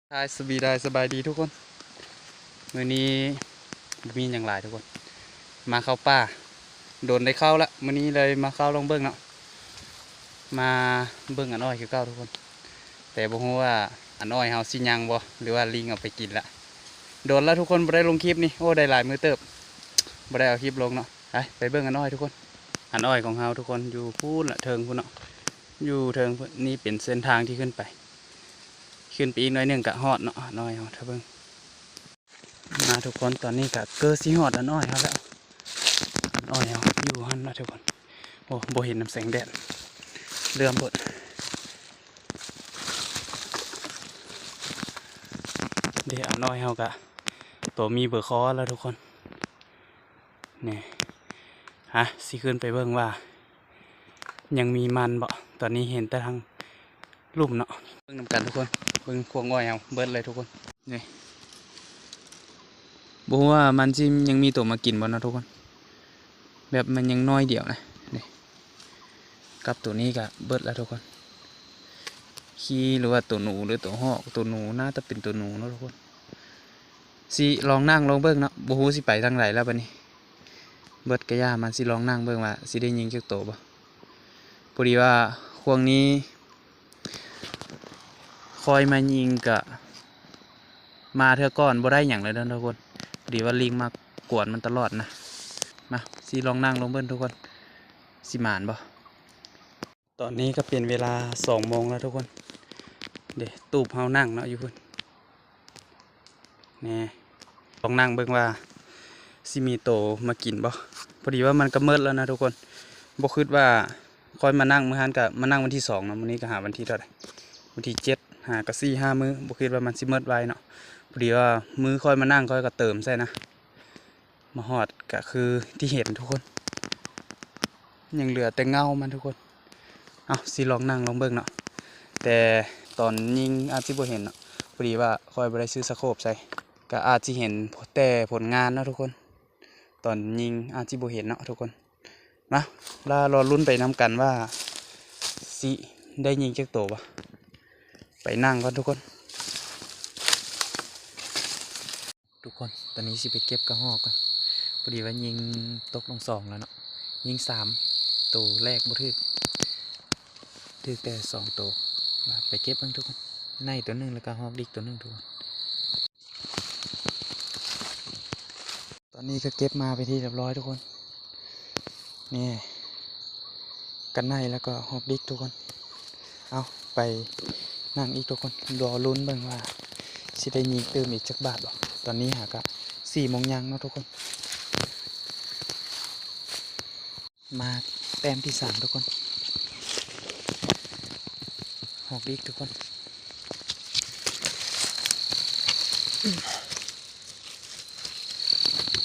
ສະບາຍດີ ສະບາຍດີທຸກຄົນ. ມື້ນີ້ບໍ່ມີຫຍັງຫຼາຍທຸກຄົນ ມາເຂົ້າປ່າ ດົນໄດ້ເຂົ້າລະ. ມື້ນີ້ເລີຍມາເຂົ້າລອງເບິ່ງເນາະ ມາເບິ່ງອັນອ້ອຍຄືເກົ່າທຸກຄົນ. ແຕ່ບໍ່ຮູ້ວ່າອັນອ້ອຍເຮົາຊິຍັງບໍ່ ຫຼືວ່າລີງເອົາໄປກິນລະ. ດົນລະທຸກຄົນບໍ່ໄດ້ລົງຄລິບນີ້ ໂອ້ ໄດ້ຫຼາຍມື້ເຕີບ ບໍ່ໄດ້ເອົາຄລິບລົງເນາະ. ໄປ ໄປເບິ່ງອັນອ້ອຍທຸກຄົນ. ອັນອ້ອຍຂອງເຮົາທຸກຄົນ ຢູ່ພຸ້ນລະ ເທິງພຸ້ນເນາະ ຢູ່ເທິງພຸ້ນ. ນີ້ເປັນເສັ້ນທາງທີ່ຂຶ້ນໄປ ຂຶ້ນໄປອີກໜ້ອຍໜຶ່ງກະຮອດເນາະ ອັນອ້ອຍເຮົາ. ຖ້າເບິ່ງ ມາທຸກຄົນ ຕອນນີ້ກະເກືອບຊິຮອດອັນອ້ອຍເຮົາແລ້ວ. ອັນອ້ອຍເຮົາຢູ່ຫັ້ນລະທຸກຄົນ. ໂອ້ ບໍ່ເຫັນນຳແສງແດດ ເຫຼືອມໂພດເດ້. ອັນອ້ອຍເຮົາກະໂຕມີເບີຄໍລະທຸກຄົນ. ນີ້ ຫາ ຊິຂຶ້ນໄປເບິ່ງວ່າຍັງມີມັນບໍ່. ຕອນນີ້ເຫັນແຕ່ທາງລຸ່ມເນາະ. ເບິ່ງນຳກັນທຸກຄົນ ເບິ່ງຄວາງອ້ອຍເຮົາເບິດເລີຍທຸກຄົນ. ນີ້ ບໍ່ຮູ້ວ່າມັນຊິຍັງມີໂຕມາກິນບໍ່ເນາະທຸກຄົນ. ແບບມັນຍັງນ້ອຍດຽວນະ. ນີ້ ກັບໂຕນີ້ກະເບິດລະທຸກຄົນ. ຂີ້ ຫຼືວ່າໂຕໜູ ຫຼືໂຕຮອກ ໂຕໜູ ໜ້າຈະເປັນໂຕໜູເນາະທຸກຄົນ. ຊິລອງນັ່ງລອງເບິ່ງເນາະ ບໍ່ຮູ້ຊິໄປທາງໃດແລ້ວບັດນີ້. ເບິດກະຢ່າມັນ ຊິລອງນັ່ງເບິ່ງວ່າຊິໄດ້ຍິງຈັກໂຕບໍ່. ພໍດີວ່າຊ່ວງນີ້ຂ້ອຍມາຍິງກະມາເທື່ອກ່ອນບໍ່ໄດ້ຫຍັງເລີຍເດີທຸກຄົນ. ພໍດີວ່າລີງມາກວນມັນຕະຫຼອດນະ. ມາ ຊິລອງນັ່ງລອງເບິ່ງທຸກຄົນ ຊິໝານບໍ່. ຕອນນີ້ກະເປັນເວລາສອງໂມງແລ້ວທຸກຄົນ. ເດ້ ຕູບເຮົານັ່ງເນາະ ຢູ່ພຸ້ນ. ນີ້ ລອງນັ່ງເບິ່ງວ່າຊິມີໂຕມາກິນບໍ່. ພໍດີວ່າມັນກະເໝິດແລ້ວນະທຸກຄົນ. ບໍ່ຄິດວ່າ ຂ້ອຍມານັ່ງມື້ຫັ້ນກະມານັ່ງວັນທີສອງເນາະ. ມື້ນີ້ກະຫາວັນທີເທົ່າໃດ ວັນທີເຈັດ ຫາກະສີ່ຫ້າມື້. ບໍ່ຄິດວ່າມັນຊິເໝິດໄວເນາະ. ພໍດີວ່າມື້ຂ້ອຍມານັ່ງ ຂ້ອຍກະເຕີມໃສ່ນະ. ມາຮອດກະຄືທີ່ເຫັນທຸກຄົນ ຍັງເຫຼືອແຕ່ເງົາມັນທຸກຄົນ. ເອົາ ຊິລອງນັ່ງລອງເບິ່ງເນາະ. ແຕ່ຕອນຍິງອາດຊິບໍ່ເຫັນເນາະ ພໍດີວ່າຂ້ອຍບໍ່ໄດ້ຊື້ສະໂຄບໃສ່ ກະອາດຊິເຫັນແຕ່ຜົນງານເນາະທຸກຄົນ. ຕອນຍິງອາດຊິບໍ່ເຫັນເນາະທຸກຄົນ. ມາ ລາລໍລຸ້ນໄປນຳກັນວ່າຊິໄດ້ຍິງຈັກໂຕບໍ່. ໄປນັ່ງກ່ອນທຸກຄົນ. ທຸກຄົນ ຕອນນີ້ຊິໄປເກັບກະຮອກກ່ອນ. ພໍດີວ່າຍິງຕົກລົງສອງແລ້ວເນາະ ຍິງສາມ ໂຕແລກບໍ່ຖືກ ຖືກແຕ່ສອງໂຕ. ມາ ໄປເກັບເບິ່ງທຸກຄົນ. ໄນໂຕໜຶ່ງ ແລ້ວກະຮອກດິກໂຕໜຶ່ງທຸກຄົນ. ຕອນນີ້ກະເກັບມາເປັນທີ່ຮຽບຮ້ອຍທຸກຄົນ. ນີ້ ກະໄນ ແລ້ວກະຮອກດິກທຸກຄົນ. ເອົາ ໄປນັ່ງອີກທຸກຄົນ ລໍລຸ້ນເບິ່ງວ່າຊິໄດ້ຍິງຕື່ມອີກຈັກບາດບໍ່. ຕອນນີ້ຫາກະສີ່ໂມງຍັງເນາະທຸກຄົນ. ມາແຕ້ມທີສາມທຸກຄົນ ຮອກດິກທຸກຄົນ.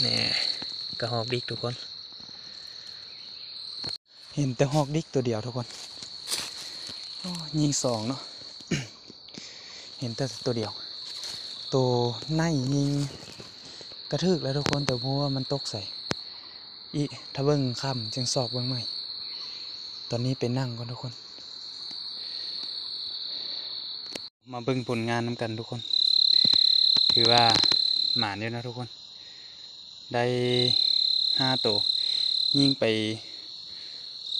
ແນ່ ກະຮອກດິກທຸກຄົນ. ເຫັນແຕ່ຮອກດິກໂຕດຽວທຸກຄົນ. ໂອ້ ຍິງສອງເນາະ ເຫັນແຕ່ໂຕດຽວ. ໂຕໄນຍິງກະຖືກແລ້ວທຸກຄົນ ແຕ່ບໍ່ຮູ້ວ່າມັນຕົກໃສອີກ. ຖ້າເບິ່ງຄ່ຳຈຶ່ງຊອກເບິ່ງໃໝ່. ຕອນນີ້ໄປນັ່ງກ່ອນທຸກຄົນ. ມາເບິ່ງຜົນງານນຳກັນທຸກຄົນ. ຖືວ່າໝານຢູ່ເນາະທຸກຄົນ. ໄດ້ຫ້າໂຕ ຍິງໄປ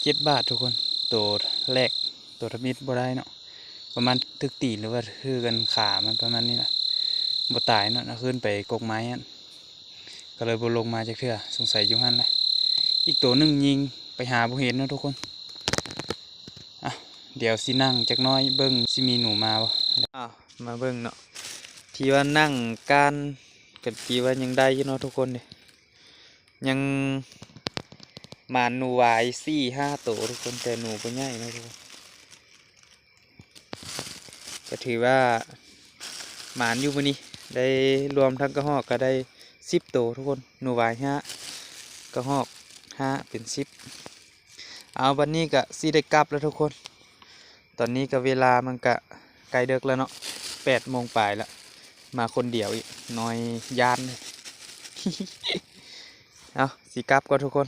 ເຈັດບາດທຸກຄົນ. ໂຕແລກ ໂຕທຳອິດບໍ່ໄດ້ເນາະ ປະມານຖືກຕີນ ຫຼືວ່າຖືກອັນຂາມັນປະມານນີ້ລະ ບໍ່ຕາຍເນາະ. ນະ ຂຶ້ນໄປກົກໄມ້ຫັ້ນ ກະເລີຍບໍ່ລົງມາຈັກເທື່ອ ສົງໄສຢູ່ຫັ້ນແຫຼະ. ອີກໂຕໜຶ່ງຍິງໄປຫາບໍ່ເຫັນເນາະທຸກຄົນ. ອ່ະ ດຽວຊິນັ່ງຈັກໜ້ອຍເບິ່ງຊິມີໜູມາບໍ່. ອ້າວ ມາເບິ່ງເນາະ ທີ່ວ່ານັ່ງການກະຖືວ່າຍັງໄດ້ຢູ່ເນາະທຸກຄົນເດ້. ຍັງໝານໜູຫວາຍສີ່ຫ້າໂຕທຸກຄົນ ແຕ່ໜູບໍ່ໃຫຍ່ເນາະທຸກຄົນ. ກະຖືວ່າໝານຢູ່ມື້ນີ້ ໄດ້ລວມທັງກະຮອກກະໄດ້ສິບໂຕທຸກຄົນ. ໜູຫວາຍຫ້າ ກະຮອກຫ້າ ເປັນສິບ. ເອົາ ບັດນີ້ກະຊິໄດ້ກັບແລ້ວທຸກຄົນ. ຕອນນີ້ກະເວລາມັນກະໃກ້ເດິກແລ້ວເນາະ ແປດໂມງປາຍລະ. ມາຄົນດຽວອີກ ນ້ອຍຢ້ານ. ເອົາ ຊິກັບກ່ອນທຸກຄົນ.